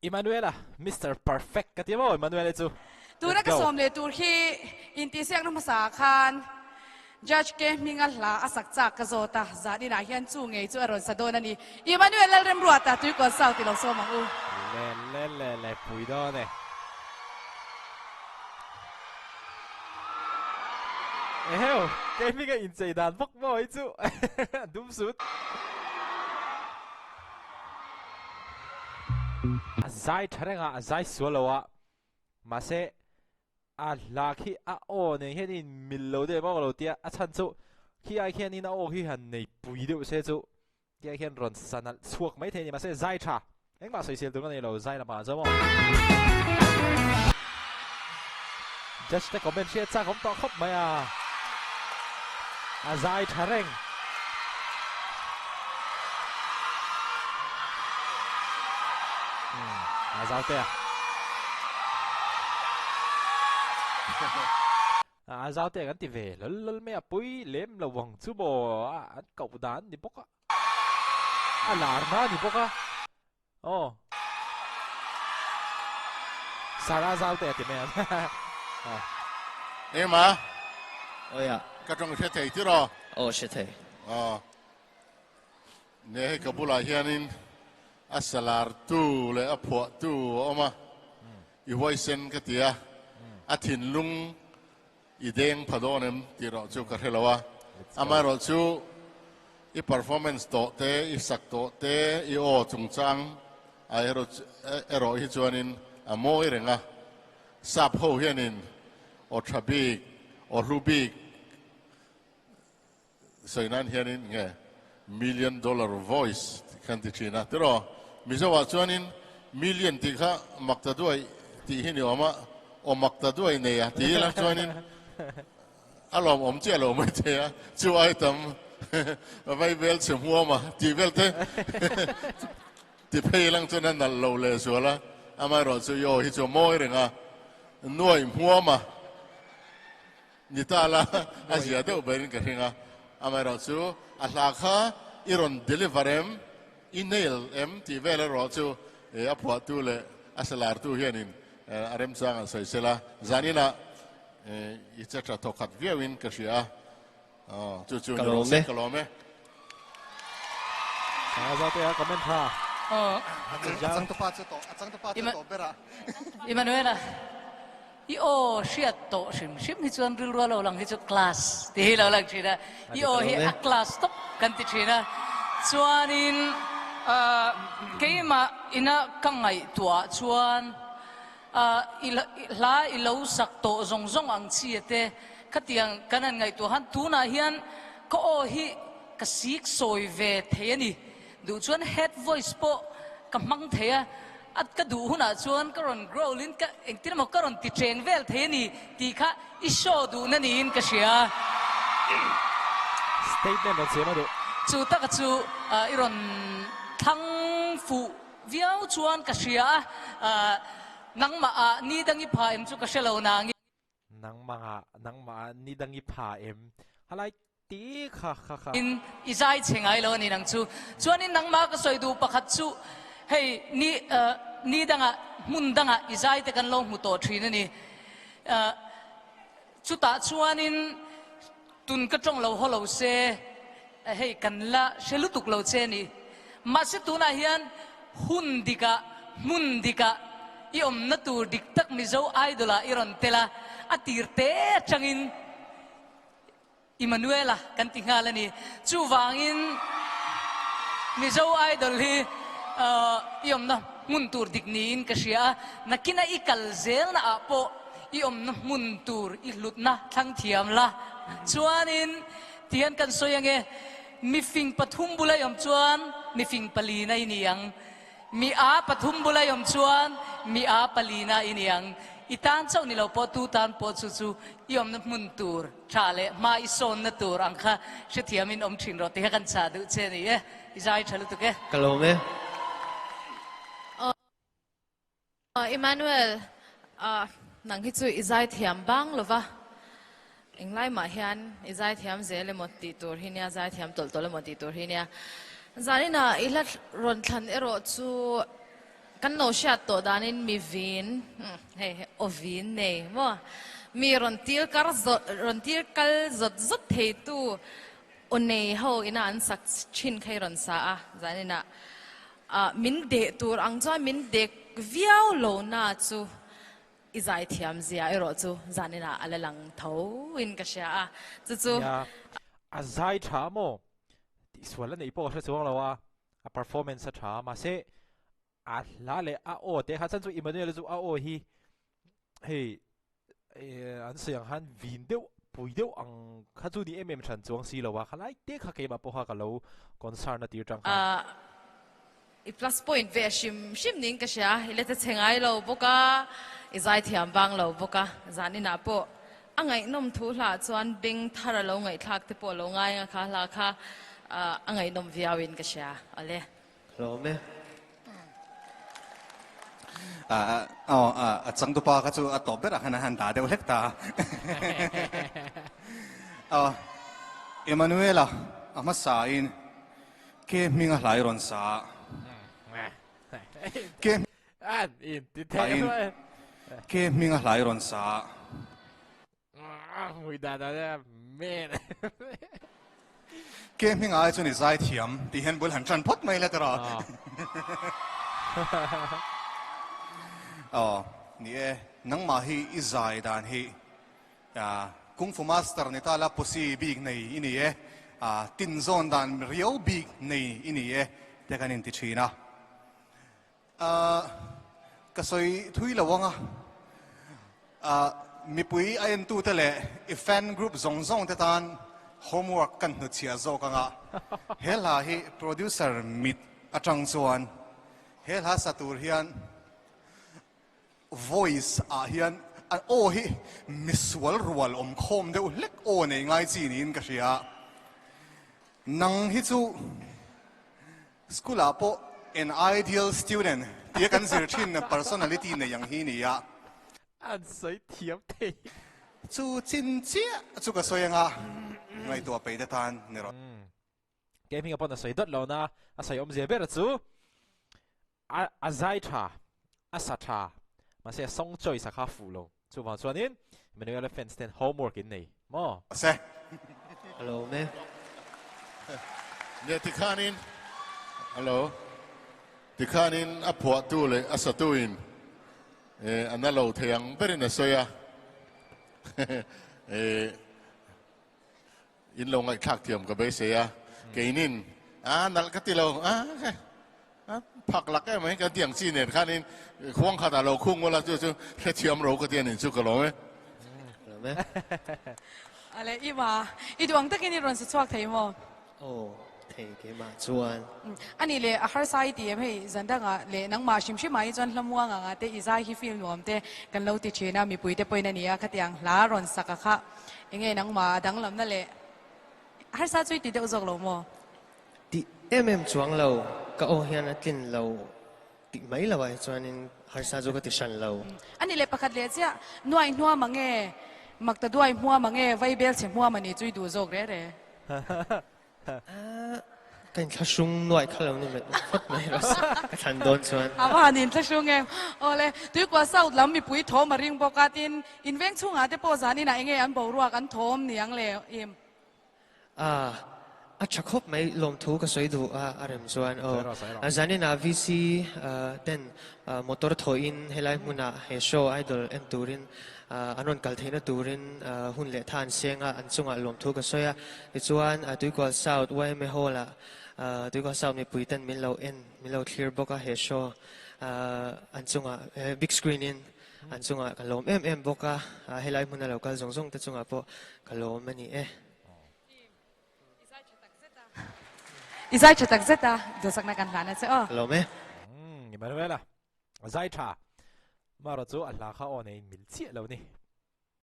Emmanuela, Mister Perfect ka ti maw Emmanuel hi chu. Tuna Let's ka go. sawm leh tur hi intihsiakna hmasa ah khan Judge ke hminga hla a sak chak ka zawt a, zan inah hian chu ngei chu a rawn sa dawn a ni. Emmanuel Lalremruata Tuikawn South i lo sawm ang u. Le le le le pui dawn e. Eheu, kei hminga inchei dan bawk maw hi chu dum sut. A zai tha reng a, a zai sual lo a, mahse a hla khi a aw nen hian in mil lo deuh emaw ka lo tia, a chhan chu khi ai khianin a aw khi han nei pui deuh se chu khi ai khian rawn sa nalh chhuak mai thei a ni, mahse zai tha engmah sawisel tur ka nei lo zai lamah chuan maw. Judge te comment hriat chak awm tawh khawp mai a, a zai tha reng. A zau te a. A zau te kan ti ve lal lal mai a, pui lem lo ang chu maw a an koh dan ni bawk a, a lar na ni bawk a. Aw. Sarah zau te a ti mai ang. Ema. Aw ya. Ka tawng hre thei tir aw. Aw hre thei. Aw. Ne hei ka bulah hianin a salar tu leh a phuah tu a awm a. I huaisen ka ti a. A thinlung I deng pha dawn em tih erawh chu ka hre lo a, amaherawh chu i performance tawh te, i sak tawh te, i aw chungchang ah erawh hi chuanin a mawi reng a, sap ho hianin aw tha bik, aw hlu bik sawi nan hianin nge million dollar voice tih kha an ti thin a tiraw? Mizo ah chuanin million tih kha mak ta duai tih hi ni awm a, aw mak ta duai nei a ti ila chuanin a lawmawm chiah lo mai thei a, chu ai tam vai vel chhe hmuam a tih vel te ti phei lang chuan a nalh lo leh zual a, amaherawh chu i aw hi chu a mawi reng a, nuai hmuam a. Ni ta la, a zia deuh berin ka hring a. Amaherawh chu a hla kha i rawn deliver em, i nail em tih vel erawh chu a phuahtu leh a salartu hianin a remchang an sawi sel a. Zaninah i che tha thawkhat viauin ka hria a, chu chu ni rawh se, ka lawm e. Emanuela, i aw hriat tawh hrim hrim hi chuan rilru a lo lang hi chu class tih hi lo lang thin a, i aw hi a class tawp kan ti thin a, chuanin keimah ina ka ngaihtuah chuan i hla i lo sak tawh zawng zawng ang chi te khatiang kan han ngaihtuah khan tunah hian ka aw hi ka sik sawi ve thei a ni. Duh chuan head voice pawh ka hmang thei a, a ka duh hunah chuan ka rawn growl in ka engtin emaw ka rawn ti cheng vel thei a ni tih kha i show duhna niin ka hria. Statement rawn siam a duh. Chu taka chu i rawn thlang fuh viau chuan ka hria a, nangmah ah ni dang i pha em chu ka hre lo nangin. Nangmah ah nangmah ah ni dang i pha em? Halai Ti kha kha kha. In i zai chhe ngai lo a ni nang chu. Chuanin nangmah ka sawi duh pakhat chu hei ni ni dangah hmun dangah i zai te kan lo hmu tawh thin a ni. Chutah chuanin tun ka tawng lo haw lo se hei kan la hre lutuk lo che a ni. Mahse tunah hian hun dikah hmun dikah i awmna tur dik tak Mizo Idol ah i rawn tel a, a tir te atangin Immanuela kan ti nghal a ni. Chuvangin Mizo Idol hi i awmna hmun tur dik niin ka hria a, nakina i kal zelna ah pawh i awmna hmun tur i hlutna thlang thiam la. Chuanin tihian kan sawi ange, mifing pathum bula i awm chuan mifing palina i ni ang. Mi a pathum bula i awm chuan mi a palina i ni ang. I tan chauh ni lo pawh tu tan pawh chu chu i awmna hmun tur tha leh hma i sawnna tur ang kha hrethiamin awm thin rawh tih kha kan chah duh che a ni e. I zai tha lutuk e. Ka lawm e. Emmanuel, nang hi chu i zaithiam bang lova, englai mah hian i zaithiam zel emaw tih tur hi nia, zaithiam tawlh tawlh emaw tih tur hi nia. Zaninah i hla rawn thlan erawh chu. Kan lo hriat tawh danin mi vin, hei hei aw vin nei maw? Mi rawn tir kar zawt, rawn tir kal zawt zawt theitu aw nei ho ina an sak thin kha i rawn sa a, zaninah ah min deh tur ang chuan min dek viau lo na chu i zaithiam zia erawh chu zaninah a la lang tho in ka hria a, chu chu. Nia, a zai tha maw? Tihsual a neih pawh ka hre chuang lo a. A performance a tha mahse a hla leh a aw te kha chan chu Emmanuel chu a aw hi hei an sawi ang khan vin deuh pui deuh ang kha chu ni em em hran chuang si lo a khalai te kha keimah pawh kha ka lo concern a tir tang khan. I plus point ve hrim hrim niin ka hria, i la che chhe ngai lo bawk a, i zaithiam vang lo bawk a, zaninah pawh A ngaihnawm thu hlah chuan beng thar a lo ngaihthlak te pawh a lo ngai ang a kha hla kha a ngaihnawm viau in ka hria. Awle. Ka lawm e. Aw a changtupa kha chu a tawp berah khan a han dah deuh hlek ta. Aw Emmanuela a hmasa in ke hming a hlai rawn sa a. Ke An in ti thei in ke hming a hlai rawn sa a. Mui dan a men. Ke hming ai chuan i zai thiam tih hian bul han tan phawt mai la tiraw. Aw ni e, nangmah hi i zai dan hi Kung Fu Master ni ta la posi bik nei i ni e, tinzawn dan riau bik nei i ni e te kan inti thin a. Ahh ka sawi thui lo ang a, ahh mipui a entute leh i fan group zawng zawng te tan homework kan hnutchhiah zawk ang a, he hla hi producer mit atang chuan he hla sa tur hian voice ah hian a aw hi misual rual awm khawm deuh hlek aw nei ngai chi niin ka hria. Nang hi chu School ah pawh an ideal student tia kan zir thin personality nei ang hi nia. An sawi thiam thei. Chu chin chiah chu ka sawi anga ngaihtuah peih te tan ni rawh. Kei hminga pawn a sawi dawt lo na, a sawi awmzia ber chu a a zai tha, a sa tha, mahse a song choice a kha fuh lo. Chuvang chuanin Manuela fans ten homework in nei maw? Se. Hello me. Nia tikhanin Hello. Tikhanin a phuahtu leh a satuin eh a na lo thei ang berin a sawi a. Eh In lo ngaihthlak thiam ka beisei a, keinin a nalh ka ti lo a phak lak em mai kan ti ang chi nen khanin khuang khatah lo khung ula chu chu hrethiam ro ka ti a nih chu ka lawm e. Lawm e. Ale Ima, i duh ang takin i rawn sa chhuak thei maw? Aw, thei keimah chuan. Ani leh a harsa i ti em hei zan dangah leh nangmah hrim hrim ah hi chuan hlamuang anga te i zai hi feel nuam te kan lo ti thin a, mipui te pawhin a ni a, khatiang hla rawn sak a kha Enge nangmah a danglamna leh harsa chu i ti deuh zawk lo maw? Tih em em chuang lo, ka aw hian a tlin lo tih mai lo ah hi chuanin harsa chu ka ti hran lo. A ni leh pakhat leh chiah, nuai hnuam ang e, makta duai hmuam ang e, vaibel chhe hmuam a ni chu i duh zawk re re. Ka inthlahrung nuaih kha lo ni met phawt mai rawh se, ka thlan dawn chuan. A va han inthlahrung em. Awle, Tuikua South lam mipui thawm a ring bawk a, tin, in veng chhungah te pawh zan inah enge an boruak an thawm ni ang le im? A, a tha khawp mai, lawmthu ka sawi duh a, a rem chuan aw. Zan inah VC ten motor thawhin helai hmunah he show Idol en turin An rawn kal theihna turin hun leh tha an seng a, an chungah lawmthu ka sawi a. Tichuan, Tuikual South yma Hall-ah Tuikual South mipui ten min lo en, min lo thlir bawk a, he show an chungah big screen-in an chungah ka lawm em em bawk a, helai hmuna lo kal zawng zawng te chungah pawh ka lawm a ni e. I zai tha tak zet a, duhsakna kan hlan a che aw. Ka lawm e. Emmanuela, zai tha. Marawh chu a hla kha aw nei mil chiah lo ni.